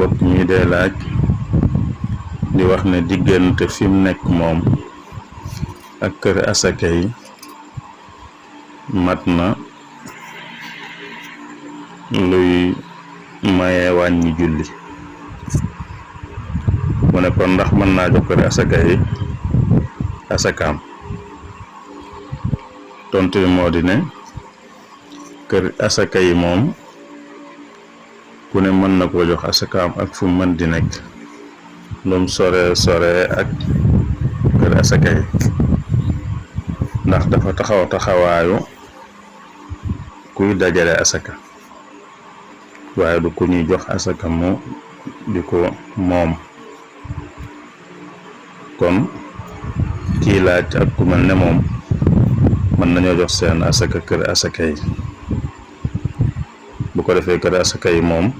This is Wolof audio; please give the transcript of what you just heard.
mbokk mi dee laaj di wax ne diggante fi mu nekk moom ak kër asaka yi mat na luy maye wàññi julli mu ne kon ndax mën naa jox kër asaka yi asakaam. tontu bi moo di ne kër asaka yi moom ku ne mën na koo jox asakaam ak fu mën di nekk lum sore ak kër asaka yi ndax dafa taxawaayu kuy dajale asaka waaye du ku ñuy jox asaka mu di ko moom. kon kii laaj ak ku mel ne moom mën nañoo jox seen asaka kër asaka yi bu ko defee kër asaka yi moom